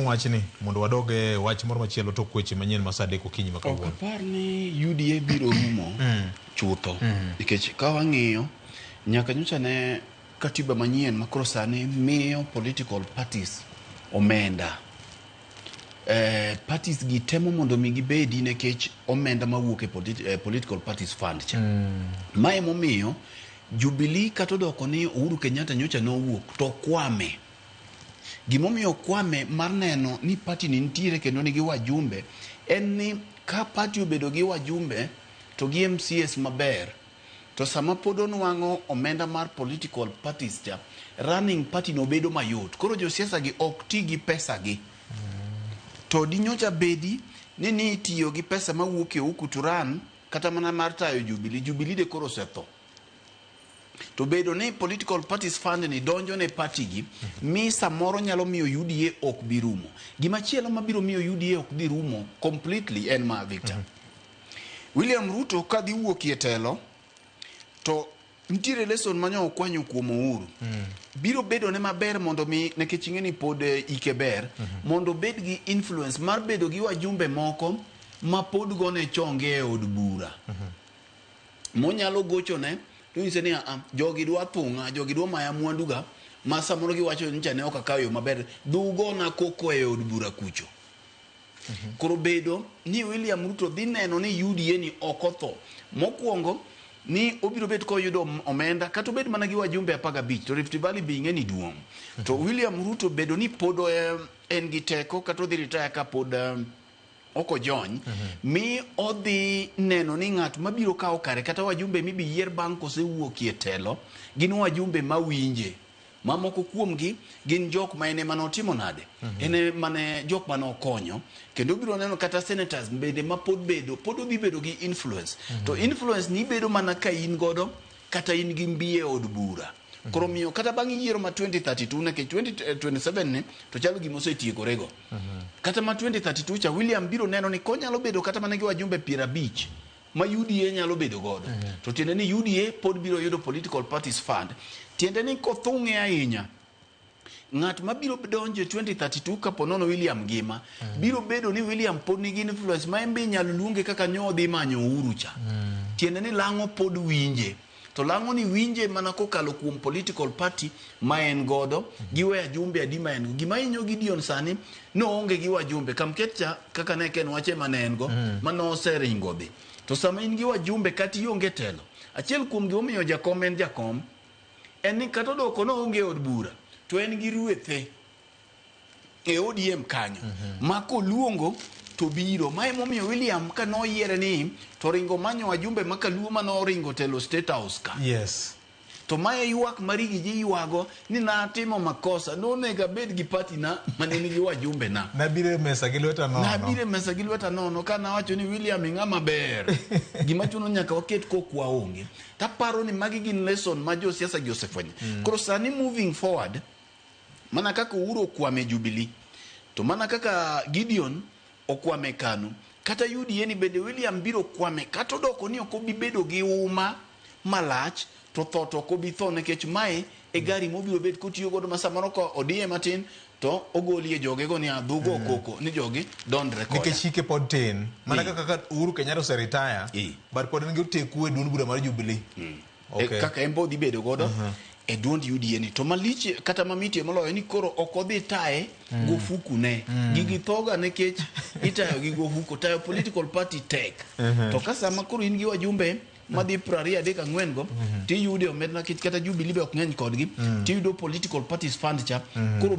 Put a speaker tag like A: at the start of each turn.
A: wachni mondo wadog e wach moro machielo tok weche manyien ma saa 3 okinyi ma
B: Ok
A: kawuono.
B: apar ni UDA biro rumo chutho nikech ka wang'iyo nyaka nyocha ne katiba manyien ma koro sani miyo political parties omenda. Parties gi temo mondo mi gibedi nikech omenda mawuok e political parties fund cha. Mae momiyo Jubilee kata odoko ni Uhuru Kenyatta nyocha nowuok to kwame. Gimomiyo kwame mar neno ni party ni nitiere kendo nigi wajumbe en ni ka party obedo gi wajumbe to gi MCAs maber to sama pod onwang'o omenda mar political parties cha, running party no bedo mayot. Koro josiasa gi ok ti gi pesa gi. To dinyocha bedi ni nitiyo gi pesa mawuok e huku to run kata mana mar tayo Jubilee. Jubilee de koro osetho. To bedo ni political parties fund ni donjo ne party gi mi samoro nyalo miyo UDA ok bi rumo. Gimachielo mabiro miyo UDA ok dhi rumo completely en ma, Victor. William Ruto ka dhi wuok e telo to nitiere lesson manyo okwanyo kuom Uhuru. Biro bedo ne maber mondo mi nikech ing'e ni pod ike ber mondo obed gi influence mar bedo gi wajumbe moko ma pod gone chonge e od bura. Monyalo gochone to nyise ni a jogi dwa thung'a, jogi dwa maya mwanduga ma samoro giwacho ni cha ne ok akawo yo maber, dhugona koko e od bura kucho. Koro bedo ni William Ruto dhi neno ni UDA ni ok otho. Mokwongo ni obiro bet koyudo omenda kata obed mana gi wajumbe 15 to Rift Valley be ing'e ni duong'. To William Ruto bedo ni pod en gi teko kata odhi retire ka pod ok ojony, mi odhi neno ni ng'at mabiro kawo kare kata wajumbe mibi yier bang' kosewuokie telo gin wajumbe mawinje. Mamoko kuomgi gin jok ma en ema notimo nade? En ema ne jok mane okonyo kendo obiro neno kata senators bende ma pod bedo pod odhi bedo gi influence. To influence ni bedo mana ka in godo kata in gi mbi e od bura. Koro miyo kata bang' yiero ma 2032 nikech 2027 ni to chalo gima osetiekorego. Kata ma 2032 cha William biro neno ni konyalo bedo kata mana gi wajumbe 50 ma UDA nyalo bedo godo. To tiende ni UDA pod biro yudo political parties fund. Tiende ni kothung'e ahinya, ng'at mabiro donjo e 2032 kapo nono William ngima, biro bedo ni William pod nigi influence ma en be inyalo luonge kaka nyo odhi manyo Uhuru cha. Tiende ni lang'o pod winje. To lang'o ni winje mana kokalo kuom political party ma en godo, gi wajumbe adi ma en go. Gima hinyo Gideon sani, noonge gi wajumbe. Kamket cha, kaka ne Ken wache ma ne en go, ma noseringo dhi. To sama in gi wajumbe kata ionge telo, achiel kuom gimomiyo jakom en jakom, en ni kata odoko noonge e od bura, to en gi rwethe e ODM kanyo ma koluongo to biro. Ma emomiyo William ka noyiere ni to ringo manyo wajumbe ma kaluo manoringo telo State House ka. To mae ywak ma Riggy G ywago ni natimo makosa, nonego abed gi party na mane nigi wajumbe na.
A: Nabiro e mesa gi lweta nono.
B: Nabiro e mesa gi lweta nono ka nawacho ni William ing'ama ber. Gima chuno nyaka waket kokwa onge. Taparo ni magi gin lesson ma josiasa gi osefwenyo. Koro sani moving forward, mana kaka Uhuru okwame Jubilee, to mana kaka Gideon okwame KANU, kata UDA ni bende William biro kwame, kata odoko ni ok obi bedo gi uma malach, to tho to ok obi tho nikech mae e gari mobiro bet kotiyo godo ma samoro ka odiye matin to ogolie jogego ni adhugo okoko ni jogi dondre koda.
A: Nikech hike pod tin. Mana kaka Uhuru Kenyatta ose retire, but pod en gi oteku e duond bura mar Jubilee.
B: Kaka en be odhi bedo godo e duond UDA ni. To malich kata mamitie moloyo ni koro ok odhi taye gofuku ne. Gigi thoga nikech itayo gi gofuku. Tayo political party tek. To ka sama koro in gi wajumbe madhi 23 4 go, tiyude omenda nikech kata Jubilee be ok ng'eny kodgi, tiyudo political parties fund cha. Koro